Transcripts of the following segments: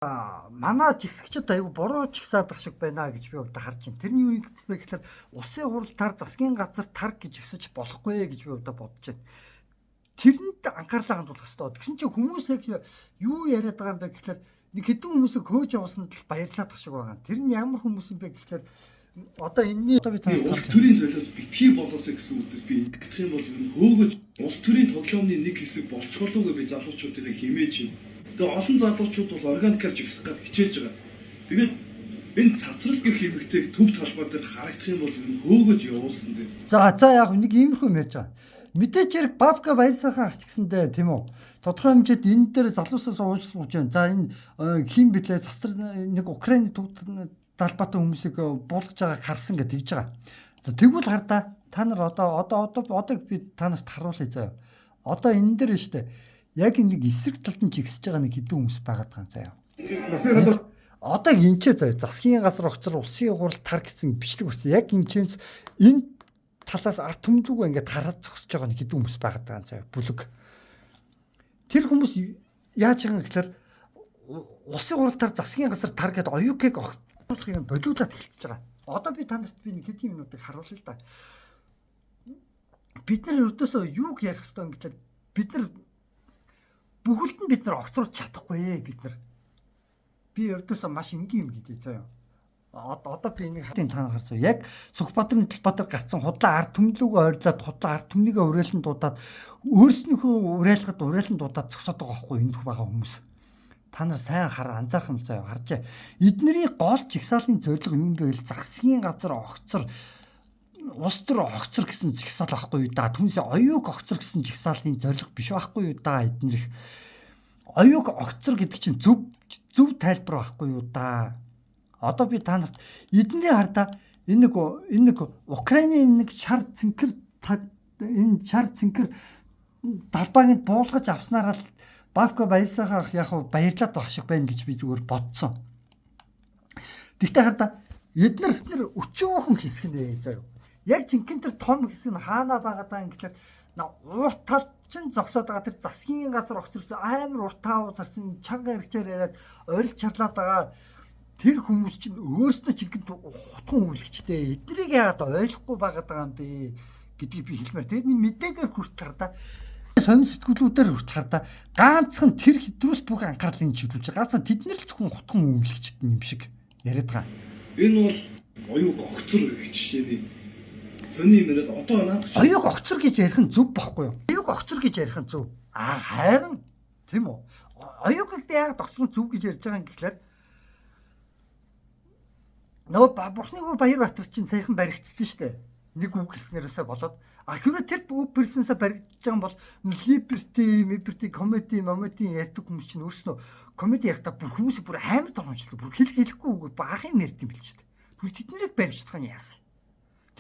Манай жигсгчд аягүй буруу жигсаад ах шиг байна гэж би удаа харж байна. Тэрний юу вэ гэхээр улсын хурал тар засгийн газар тар гэж жигсэж болохгүй гэж би удаа бодож байна. Тэрэнд анхаарлаа хандуулах хэрэгтэй. Тэгсэн чинь хүмүүс яг юу яриад байгаа юм бэ гэхээр нэг хэдэн хүмүүсийг хөөж явуулсан тал баярлаад ах шиг байгаа. Тэр нь ямар хүмүүс юм бэ гэхээр одоо энэний одоо би Би улс төрийн золиос битгий болоосой гэсэн үгээс би ингэх юм бол ер нь хөөгөж улс төрийн тоглоомны нэг хэсэг болчихлоо гэж би залуучуудыг хэмээж байна. Тэгээ олон залуучууд бол органикаар жигсэх гэж хичээж байгаа. Тэгээд энэ цацрал гэх эмэгтэйг төв талбай дээр харагдах юм бол ер нь хөөгөж явуулсан дээр. За яг нэг иймэрхүү юм ярьж байгаа. Мэдээж хэрэг Бабка Баярсайхан ах ч гэсэндээ, тийм үү. Тодорхой хэмжээд энэ дээр залуусаас уучлах гэж байна. За, энэ хин блэ, цацар нэг Украины төв талбайтай хүмүүсийг буулгаж байгааг харсан гэж тэгж байгаа. За, тэгвэл хардаа та нар одоо би та нарт харуулъя заяа. Одоо энэ дээр нь штэ яг нэг эсрэг талд нь жигсэж байгаа нэг хэдэн хүмүүс байгаад байгаа юм заяа. Одоо энэ ч заяа, засгийн газар огцор, улсын хурал тар гэсэн бичлэг болсон. Яг энэ ч энэ талаас ард түмлүүгөө ингээд хараад зогсож байгаа нэг хэдэн хүмүүс байгаад байгаа юм заяа. Бүлэг. Тэр хүмүүс яаж байгаа юм гэхээр улсын хурал тар, засгийн газар тар гэдээ оюукыг огцруулахыг болиулаад эхэлж байгаа. Одоо би та нарт би нэг хэдэн юмнуудыг харуулъя л да. Бид нар өрдөөсөө юуг ярих ёстой юм гэхээр бид нар бүхэлд нь бид нар огцруулж чадахгүй бид нар. Би өрдөөсөө маш энгийн юм гэдэг заяа. Одоо би энийг хатын та нар харцаа. Яг Сүхбаатарын талбай дээр гарцсан худлаа ард түмлүүгөө ойрлоод, худлаа ард түмнийгээ уриалан дуудаад, өөрснийхөө уриалгад уриалан дуудаад зогсоод байгаа байхгүй энд байгаа хүмүүс. Та нар сайн хар анзаарах юм заяа, харжээ. Эднэрийн гол жигсаалын зорилго юу юм бэ гэвэл засгийн газар огцор, улс төр огцор гэсэн жигсаал байхгүй юу да. Түүнээс оюуг огцор гэсэн жигсаалын зорилго биш байхгүй юу да эднэрх. Оюуг огцор гэдэг чинь зөв зөв тайлбар байхгүй юу да. Одоо би та нарт эдний хардаа энэ нэг Украины нэг шар цэнхэр, энэ шар цэнхэр далбааг нь буулгаж авснараа л Бабка Баясагаа яг баярлаад байх шиг байна гэж би зүгээр бодсон. Тэгтээ хардаа эднэр өчөөхөн хэсэг нэ заяа. Яг жинхэнэ тэр том хэсэг нь хаана байгаа даа юм гэхээр урт талд чинь зогсоод байгаа тэр засгийн газар огцорсон амар урт таав зарсан чанга хэрэгчээр яриад орил чарлаад байгаа тэр хүмүүс чинь өөрснөө жинхэнэ хутган үнэлэгчтэй. Эднийг яагаад ойлгохгүй байгаад байгаа юм бэ гэдгийг би хэлмээр. Тэгээд мэдээгээр хүртэл хардаа сонин сэтгүүлүүдээр хүртэл хардаа ганцхан тэр хэдрүүл бүх анхаарлыг чиглүүлж байгаа. Ганцхан тэднэр л зөвхөн хутган үнэлэгчд юм шиг яриад байгаа. Энэ бол оюуг огцор гэх жишээний сони юм яриад одоо наад Оюуг огцор гэж ярих нь зөв бохгүй юу? Оюуг огцор гэж ярих нь зөв. А харин тийм үү? Оюуг гэдэг яагаад огцор зөв гэж ярьж байгаа юм гэхлээр нөгөө Бурхны Баяр Баатар чинь саяхан баригдсан шүү дээ. Нэг үг хэлснээрээсээ болоод а хэрвээ тэр үг хэлснээсээ баригдаж байгаа юм бол Liberty, Liberty, comedy, comedy ярьдаг хүмүүс чинь өөрснөө comedy ярихдаа бүр хүмүүс бүр амар дормжлог. Бүр хэл хэлэхгүй үг баах юм ярьд юм бил шүү дээ. Тэгвэл тэднийг барьж чадах нь яасан?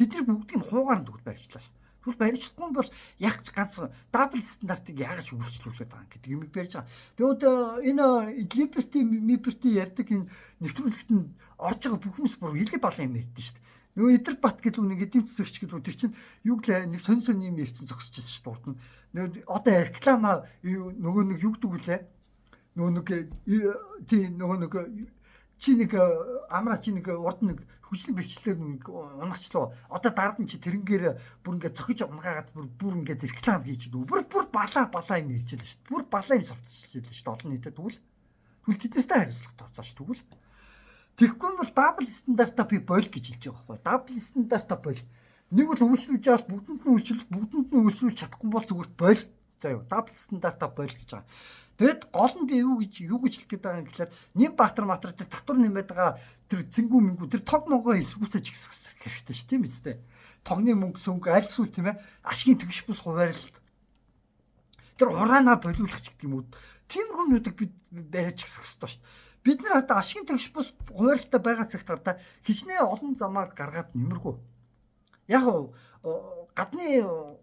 Тэднийг бүгдийг нь хуугаар нь тэгвэл барьчлаа ш. Тэгвэл барьчихгүй бол яг ганц double стандарт-ыг яаж үйлчлүүлээд байгаа юм гэдэг юм барьж байгаа. Тэгвэл энэ Liberty, Liberty ярьдаг энэ нэвтрүүлэгт нь орж байгаа бүх хүмүүс бүр илээ балан юм ярьдэн шүү дээ. Нөгөө Эдэр Бат гэдэг нэг эдийн засагч гэдэг тэр чинь юу гэлээ нэг сонь сонь юм ярьсан зогсож байсан шүү дээ урд нь. Нөгөө одоо реклама нөгөө нэг юу гэдэг үлээ? Нөгөө нэг тий нөгөө нэг чи нэг амраа чи нэг урд нэг хүчлэн бичлэлээр нэг унагчлаа. Одоо дараад нь чи тэрнгээр бүр ингээд цохиж унгаагаад бүр бүр ингээд реклам хийж идэв. Бүр бүр балаа балаа юм ярьж байлаа шүү дээ. Бүр балаа юм сурталчилж байлаа шүү дээ. Олон нийтэд тэгвэл тэднэртэй хариуцлага тооцоо шүү тэгвэл. Тэгэхгүй бол double стандарта би боль гэж хэлж байгаа байхгүй. Double стандарта боль. Нэг бол үйлчлүүлж байгаа бол бүгдэнд нь үйлчлэл, бүгдэнд нь үйлчлүүлж чадахгүй бол зүгээр боль. За юу, double стандарта боль гэж байгаа. Тэгэд гол нь би юу гэж хэлэх гээд байгаа юм гэхээр Нэм Баатар матар тэр татвар нэмээд байгаа тэр цэнгүү мэнгүү тэр тог могоо эсвгүүсэж гисэх хэрэгтэй ш, тийм үстэй. Тогны мөнгө сөнгө аль эсвэл, тийм ээ, ашигын тэгш бус хуваарлалт тэр ураанаа болиулах ч гэдэг юм уу. Тиймэрхүү юмнуудыг бид бариад гисэх хэрэгтэй шүү дээ. Бид нар одоо ашигын тэгш бус хуваарлалтаа байгаа цагт одоо хичнээн олон замаар гаргаад нэмэргүй. Яг гадны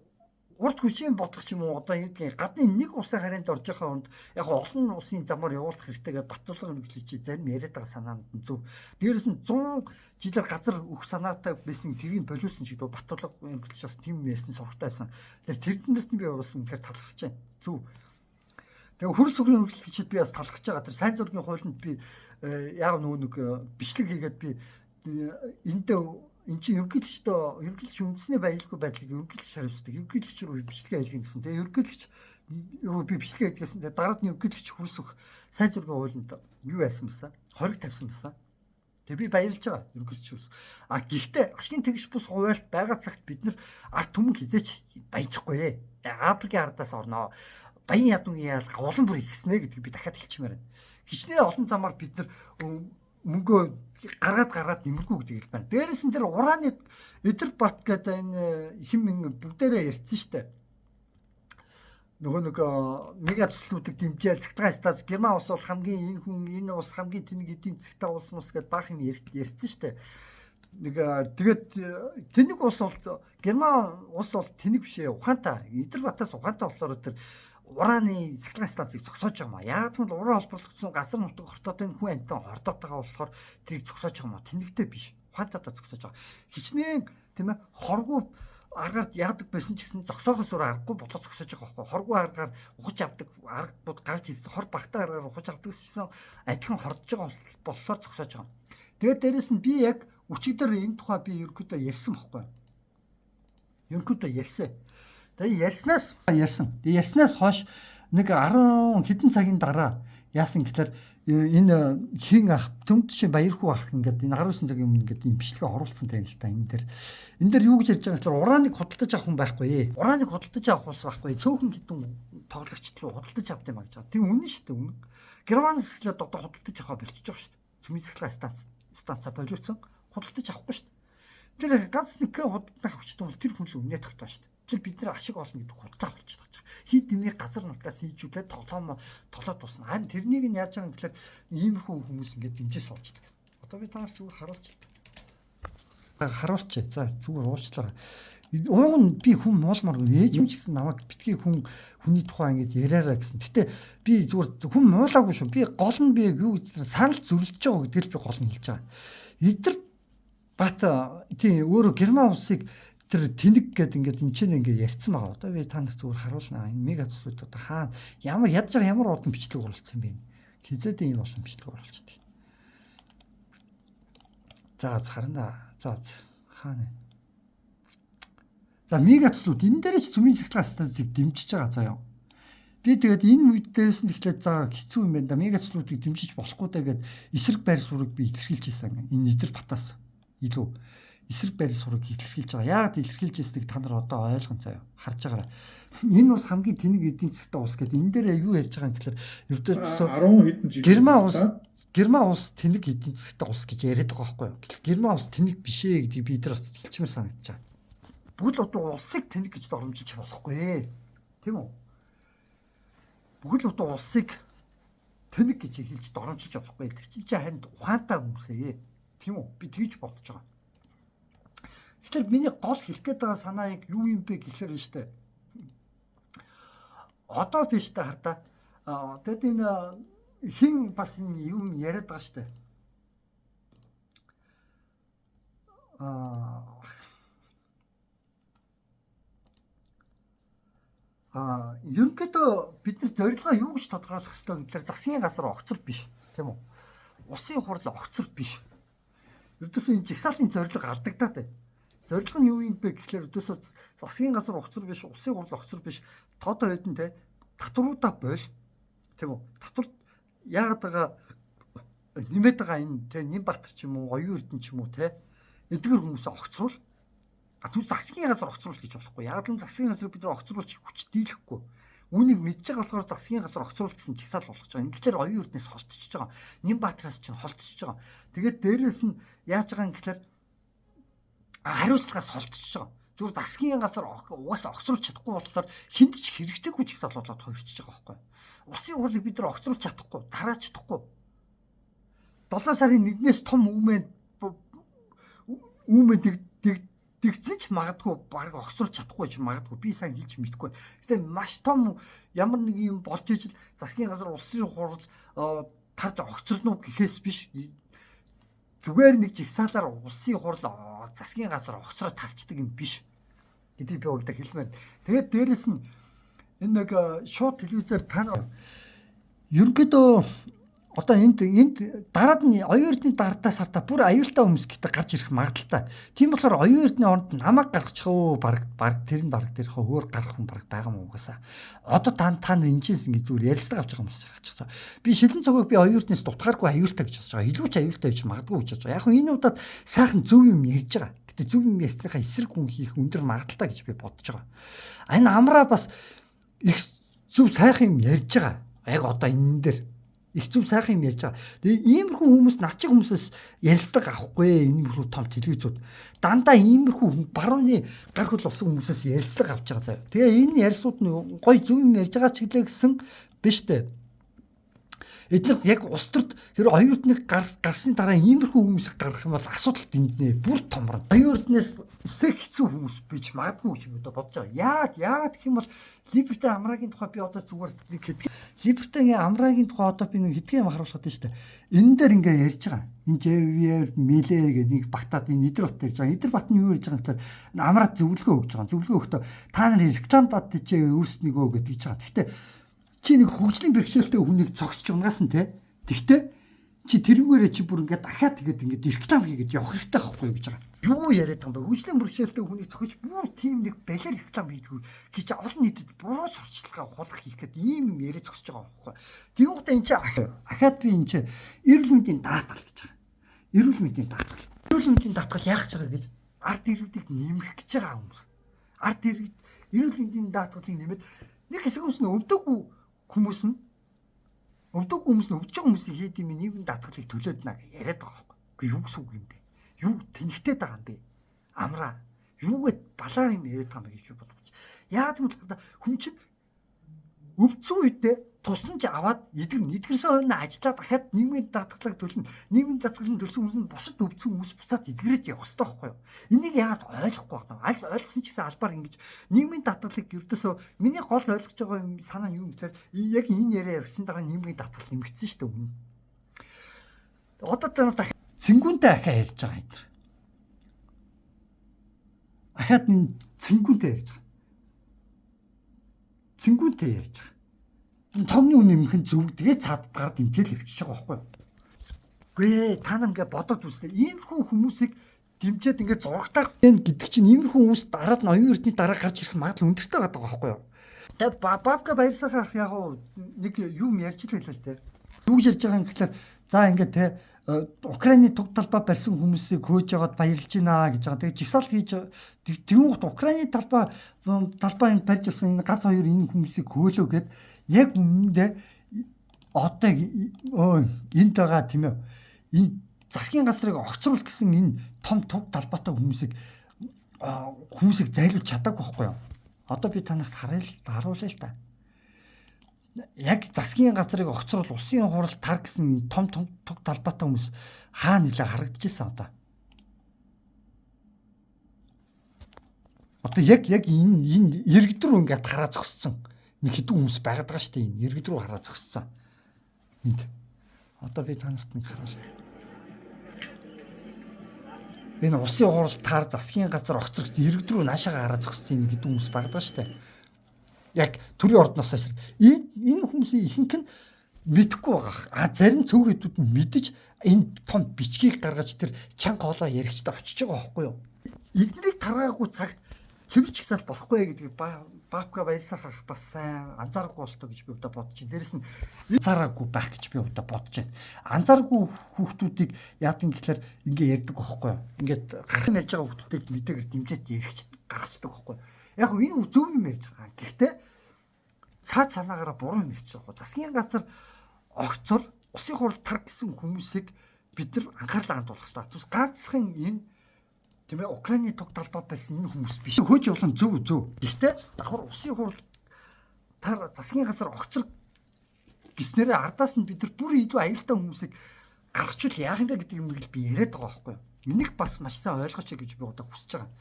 урд хүчийн бодлого ч юм уу, одоо юм гадны нэг улсын харьяанд орж байгаа хүнд яг олон улсын замаар явуулах хэрэгтэй гэж Батулга ерөнхийлөгч чи зарим яриад байгаа санаанд нь зөв. Дээрээс нь 100 жилээр газар өгөх санаатай байсан, тэрийг болиулсан ч гэдэг Батулга ерөнхийлөгч бас тийм ярьсан сургатай байсан. Тэгэхээр тэрнээс нь би бас үнэхээр талархаж байна. Зөв. Тэгээ хөрс сүргийн үргэлжлэгчид би бас талхаж байгаа. Тэр сайн зургийн хуулинд би яг нөгөө нэг бичлэг хийгээд би эндээ эн чинь ерөнхийлөгчдөө ерөнхийлөгч үндэсний баялгүй байдлыг ерөнхийлөгч хариуцдаг. Ерөнхийлөгч рүү бичлэгээ хийлгэн гэсэн. Тэгээ ерөнхийлөгч рүү би бичлэгээ хийдгэсэн. Тэгээ дараад нь ерөнхийлөгч хөрс өгөх сайн зургийн хуулинд юу яасан бэ? Хориг тавьсан байсан. Тэгээ би баярлж байгаа ерөнхийлөгч хөрс. А гэхдээ ашигын тэгш бус хуваарилт байгаа цагт бид нар ард түмэн хизээч баяжихгүй. Африкийн ардаас орноо. Баян ядуугийн яалга улам бүр ихснэ гэдгийг би дахиад хэлчмээр байна. Хичнээн олон замаар бид нар мөнгөө гаргаад нэмэргүй гэдэг хэл байна. Дээрээс нь тэр ураны Эдэр Бат гэдэг энэ хим бүгдээрээ ярьсан штэ. Нөгөө нэг мега төслүүдийг дэмжээл цэгтгаа станц Герман улс бол хамгийн энэ хүн энэ улс хамгийн тэнэг эдийн засгтай улс мус гэдээ баах юм ярьсан штэ. Нэг тэгээд тэнэг улс бол Герман улс бол тэнэг биш ээ, ухаантай. Эдэр Батаас ухаантай болохоор тэр ураны цахилгаан станцыг зогсоож байгаа маа. Яг гэвэл уран холбогдсон газар нутаг хортоотой хүн амьтан хордоод байгаа болохоор тэрийг зогсоож байгаа маа. Тэнэгтэй биш. Ухаантайдаа зогсоож байгаа. Хичнээн тийм ээ хоргүй аргаар яадаг байсан ч гэсэн зогсоохоос өөр аргагүй болоо зогсоож байгаа байхгүй. Хоргүй аргаар ухаж авдаг аргууд гарч ирсэн. Хор багтаа аргаар ухаж авдаг гэсэн адилхан хордож байгаа болохоор зогсоож байгаа. Тэгээд дээрэс нь би яг өчигдөр энэ тухай би ерөнхийдөө ярьсан байхгүй. Ерөнхийдөө ярьсан. Тэгээ ярьснаас ярьсан. Тэгээ ярьснаас хойш нэг 10 хэдэн цагийн дараа яасан гэхээр энэ хин ах төмд шин Баярхүү ах ингээд энэ 19 цагийн өмнө ингээд энэ бичлэгээ оруулсан тань л та энэ дээр. Энэ дээр юу гэж ярьж байгаа гэхээр урааныг худалдаж авах хүн байхгүй. Урааныг худалдаж авах улс байхгүй. Цөөхөн хэдэн тоглогчд руу худалдаж авд юм а гэж байгаа. Тийм үнэн шүү дээ үнэн. Германаас эхлээд одоо худалдаж авах болчихж байгаа шүү дээ. Цөмийн цахилгаан станцаа болиуцсан худалдаж авахгүй шүү дээ. Тэр ганц нэг худалдаж авчдаг бол тэр хүн л үнэ тогтоо шүү дээ. Тэр бид нэр ашиг олно гэдэг худлаа болчиход байгаа. Хид дэмий газар нутгаас хийжүүлээд тоглоом тоглоод дуусна. Харин тэрнийг нь яаж байгаа юм гэхээр иймэрхүү хүмүүс ингээд дэмжиж суучдаг. Одоо би тараас зүгээр харуулчихлаа. Харуулчих. За зүгээр уучлаарай. Уг нь би хүн муулмаар ээж юм ч гэсэн намайг битгий хүн хүний тухай ингэж яриараа гэсэн. Гэтэ би зүгээр хүн муулаагүй шүү. Би гол нь би юу гэж санал зөрөлдөж байгаа гэдгийг би гол нь хэлж байгаа. Эдэр Бат тийм өөрөө Герман улсыг тэр тэнэг гэдэг ингээд энэ чинь ингээд ярьсан байгаа. Одоо би та нарт зүгээр харуулнаа. Энэ мега төслүүд одоо хаана ямар ядж байгаа ямар удам бичлэг оруулсан бэ? Хизээд ийм олон бичлэг оруулчихдаг. За харна. За хаана вэ? За мега төслүүд энэ дээр ч цөмийн цахилгаан станцыг дэмжиж байгаа заяа. Би тэгээд энэ үедээс нь эхлээд за хэцүү юм байна да. Мега төслүүдийг дэмжиж болохгүй даа гэд эсрэг байр суурийг би илэрхийлж байсан. Энэ Эдэр Батаас илүү эсрэг байр суурийг илэрхийлж байгаа. Яагаад илэрхийлж ирснийг та нар одоо ойлгон заяа. Харж байгаарай. Энэ улс хамгийн тэнэг эдийн засгтай улс гэдэг энэ дээр юу ярьж байгаа юм гэхээр ердөөсөө 10 хэдэн жил Герман улс тэнэг эдийн засгтай улс гэж яриад байгаа байхгүй юу? Гэтэл Герман улс тэнэг биш ээ гэдгийг би тэр хэлчмээр санагдаж байгаа. Бүхэл удаа улсыг тэнэг гэж доромжилж болохгүй. Тийм үү? Бүхэл удаа улсыг тэнэг гэж хэлж доромжилж болохгүй. Тэр чинь харин ухаантай хүмүүс ээ. Тийм үү? Би тэгж бодож байгаа. Тэгэхээр миний гол хэлэх гээд байгаа санаа яг юу юм бэ гэхээр нь штэ. Одоо би штэ хардаа. Тэгэд энэ хин бас энэ юм яриад байгаа штэ. Ерөнхийдөө бид нар зорилгоо юу гэж тодорхойлох ёстой гэхээр засгийн газар огцор биш, тийм үү? Усын хурал огцор биш. Ердөөсөө энэ жагсаалтын зорилго алдагдаад байна. Зорилго нь юу юм бэ гэхээр ердөөсөө засгийн газар огцор биш, усын хурал огцор биш. Тодоо хэдэн те татваруудаа боль, тийм үү? Татвар яагаад байгаа нэмээд байгаа энэ те Нямбатар ч юм уу, Оюун Эрдэнэ ч юм уу те эдгэр хүмүүсээ огцруул. А түр засгийн газар огцруул гэж болохгүй. Яг л засгийн газрыг бид нар огцруулж хүч дийлэхгүй. Үүнийг мэдж байгаа болохоор засгийн газар огцруул гэсэн чагсаал болгож байгаа. Ингэхлээр Оюун Эрдэнэс холтчихж байгаа. Нямбатараас чинь холтчихж байгаа. Тэгээд дээрэс нь яаж байгаа юм гэхлээр хариуцлагаас холтчихж байгаа. Зүгээр засгийн газар угаасаа огцруулж чадахгүй болохоор хүнд ч хэрэгцээгүй чагсаал болоод хувирчиж байгаа байхгүй. Усын хурлыг бид нар огцруулж чадахгүй, тарааж чадахгүй. 7 сарын 1-ээс том үүмэн дэгцэн ч магадгүй баг огцруулж чадахгүй ч магадгүй би сайн хэлж мэдэхгүй. Гэтэ маш том ямар нэг юм болж ижил засгийн газар улсын хурал тарж огцорно гэхээс биш зүгээр нэг жигсаалаар улсын хурал засгийн газар огцроо тарчдаг юм биш гэдгийг би хувьдаа хэлмээр. Тэгээд дээрэс нь энэ нэг шууд телевизээр та Ерөнхийдөө одоо энд дараад нь оюун эрдний дардаас хартаа бүр аюултай хүмүүс гэдэг гарч ирэх магадлалтай. Тийм болохоор оюун эрдний оронд намайг гаргачих уу, баг тэр нь баг тэр хөө өөр гарах хүн баг байгаа юм угаасаа. Одоо та нар энэчээс ингэ зүгээр ярилцлага авч байгаа хүмүүс гарчихсан. Би шилэн цогоог би оюун эрднээс дутгааргүй аюултай гэж бодож байгаа. Илүү ч аюултай байж магадгүй гэж бодож байгаа. Яг нь энэ удаад сайхан зөв юм ярьж байгаа. Гэтэ зөв юм ярьсныхаа эсрэг хүн хийх өндөр магадлалтай гэж би бодож байгаа. Энэ амраа бас их зөв сайхан юм ярьж байгаа. Яг одоо энэ дээр их зөв сайхан юм ярьж байгаа. Тэгээ иймэрхүү хүмүүс над чиг хүмүүсээс ярилцлага авахгүй. Иймэрхүү том телевизүүд дандаа иймэрхүү барууны гар хөл болсон хүмүүсээс ярилцлага авч байгаа заяа. Тэгээ энэ ярилцууд нь гой зөв юм ярьж байгаа ч гэлээ гэсэн биш үү? Эдгээр яг улс төрд тэр оюутныг гарсны дараа иймэрхүү хүмүүсийг гаргах юм бол асуудал дэнднэ. Бүр томрно. Оюутнаас өсөх хэцүү хүмүүс бич магадгүй гэж би одоо бодож байгаа. Яагаад гэх юм бол Либертэй Амрагийн тухай би одоо зүгээр нэг хэдхэн Либертэйгийн Амрагийн тухай одоо би нэг хэдхэн юм харуулах гэдэг шүү дээ. Энэ дээр ингээ ярьж байгаа. Энэ JVR Милэ гэдэг нэг багтаад энэ Идэр бат ярьж байгаа. Идэр бат нь юу ярьж байгаа гэхээр Амраад зөвлөгөө өгч байгаа. Зөвлөгөө өгөхдөө та нар реклам дад тийч өөрснийгөө гэдэг байгаа. Гэхдээ чи нэг хөгжлийн бэрхшээлтэй хүнийг зогсож унгаас нь те. Тэгтээ чи тэрүүгээрээ чи бүр ингээд дахиад тэгээд ингээд реклам хийгээд явах хэрэгтэй байхгүй юу гэж байгаа. Юу яриад байгаа юм бэ? Хөгжлийн бэрхшээлтэй хүнийг зохиж бүр тийм нэг балиар реклам хийдгүү гэж олон нийтэд буруу сурталчилгаа хулгах хийх гээд ийм юм яриад зогсож байгаа байхгүй. Тэгвэл энэ чи ахаад би энэ чи эрүүл мэндийн даатгал гэж байгаа. Эрүүл мэндийн даатгал. Эрүүл мэндийн даатгал яах гэж байгаа гэж ард иргэдийг нэмэх гэж байгаа хүмүүс. Ард иргэд эрүүл мэндийн даатгалыг нэмээд нэг хэсэг хүмүүс нь өвдөггүй хүмүүс нь өвдөг хүмүүс нь өвдөж байгаа хүмүүсийн хийд юм нийгмийн даатгалыг төлөөд наа гэж яриад байгаа байхгүй. Үгүй юу гэсэн үг юм бэ? Юу тэнхтэй байгаа юм бэ? Амраа. Юугээд балаар юм яриад байгаа юм бэ гэж бодож. Яагаад гэвэл хүн чинь өвдсөн үедээ тусламж аваад эдгэрсэн хойно ажиллаад дахиад нийгмийн даатгалыг төлнө. Нийгмийн даатгалын төлсөн хүмүүс нь бусад өвдсөн хүмүүс буцаад эдгэрээд явах хэрэгтэй байхгүй юу? Энийг яагаад ойлгохгүй байна? Аль ойлгосон ч гэсэн албаар ингэж нийгмийн даатгалыг ердөөсөө миний гол ойлгож байгаа юм санаа нь юу гэхээр яг энэ яриа ярьсан дараа нийгмийн даатгал нэмэгдсэн шүү дээ өмнө. Одоо тэр цэнгүүнтэй ахаа ярьж байгаа юм. Ахаад энэ цэнгүүнтэй ярьж байгаа. Цэнгүүнтэй ярьж байгаа. Томны үн нэмэх нь зөв тэгээ цаад гар дэмжээл явчихж байгаа байхгүй юу? Үгүй та нар ингээ бодоод үзлээ. Иймэрхүү хүмүүсийг дэмжиж ингээ зурагтаар энэ гэдэг чинь иймэрхүү хүмүүс дараад нь оюун эрдний дараа гарч ирэх магадлал өндөртэй байгаа байхгүй юу? Тэгээ бабка баярсахаа ах яг нэг юм ярьж л байлаа л те. Юу гэж ярьж байгаа юм гэхээр за ингээ те Украины туг талбай барьсан хүмүүсийг хөөж яваад баярлж байна гэж байгаа. Тэгээ жигсаалт хийж тэгвэл Украины талбай юм барьж явсан энэ гац хоёр энэ хүмүүсийг хөөлөө гэд яг үнэндээ одоо энд байгаа тийм ээ. Энэ засгийн газрыг огцруулах гэсэн энэ том туг талбайтай хүмүүсийг зайлуулж чадаагүй байхгүй юу? Одоо би танарт харуулъя л та. Яг засгийн газрыг огцруул улсын хурал тар гэсэн том туг талбайтай хүмүүс хаа нэлээ харагдчихсан одоо. Одоо яг энэ иргэд рүү ингээд хараа зогссон. Нэг хэдэн хүмүүс байгаад байгаа шүү дээ. Энэ иргэд рүү хараа зогссон. Энд. Одоо би та нарт нэг харуулъя. Энэ улсын хурал тар засгийн газар огцрогдсон иргэд рүү наашаага хараа зогссон энэ хэдэн хүмүүс байгаад байгаа шүү дээ. Яг төрийн ордноос эсрэг. Энэ хүмүүсийн ихэнх нь мэдэхгүй байгаа. А зарим цөөх хэдүүд нь мэдэж энэ том бичгийг гаргаж тэр чанга хоолой яригчтай очиж байгаа байхгүй юу? Эднийг тараагүй цагт цэвэрч гисэл болохгүй гэдгийг бабка баярсах ах бас сайн анзаарахгүй болтоо гэж би удаа бодож байна. Дээрэс нь анзаараагүй байх гэж би удаа бодож байна. Анзааргүй хүүхдүүдийг яадаг гэхлээр ингээ ярьдаг байхгүй юу? Ингээд гарах ярьж байгаа хүүхдүүдийг мэдээгээр дэмжиж яригч гаргацдаг байхгүй юу? Яг энэ зөв юм ярьж байгаа. Гэхдээ цаад санаагаараа буруу юм ярьж байгаа. Засгийн газар огцор улсын хурал тар гэсэн хүмүүсийг бид нар анхаарлаа хандуулах хэрэгтэй. Түс ганцхан энэ тийм ээ Украины туг талбай байсан энэ хүмүүс биш. Хөөж явуулсан зөв. Гэхдээ давхар улсын хурал тар засгийн газар огцор гиснээрээ ардаас нь бид нар бүр илүү аюултай хүмүүсийг гаргачвал яах юм бэ гэдэг юмыг л би яриад байгаа байхгүй юу? Энийг бас маш сайн ойлгооч гэж би одоо хүсэж байгаа.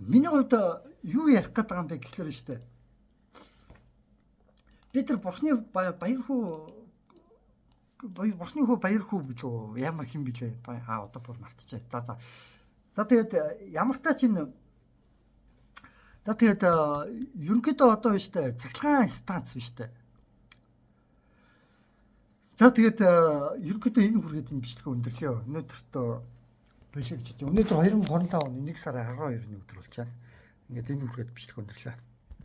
Миний хувьд юу ярих гээд байгаа юм бэ гэхлээр нь шүү дээ. Бид нар бурхны баяр хүү бурхны хөө баяр хүү билүү ямар хин билээ. Аа одоо бүр мартчихъя. За. За тэгээд ямар тач энэ за тэгээд ерөнхийдөө одоо биш үү цахилгаан станц биш үү. За, тэгээд ерөнхийдөө энэ хүргээд энэ бичлэгээ өндөрлөө. Өнөөдөртөө болио гэж бодсон. Өнөөдөр 2025 оны 1 сарын 12-ны өдөр болж байна. Ингээд энэ хүргээд бичлэг өндөрлөө.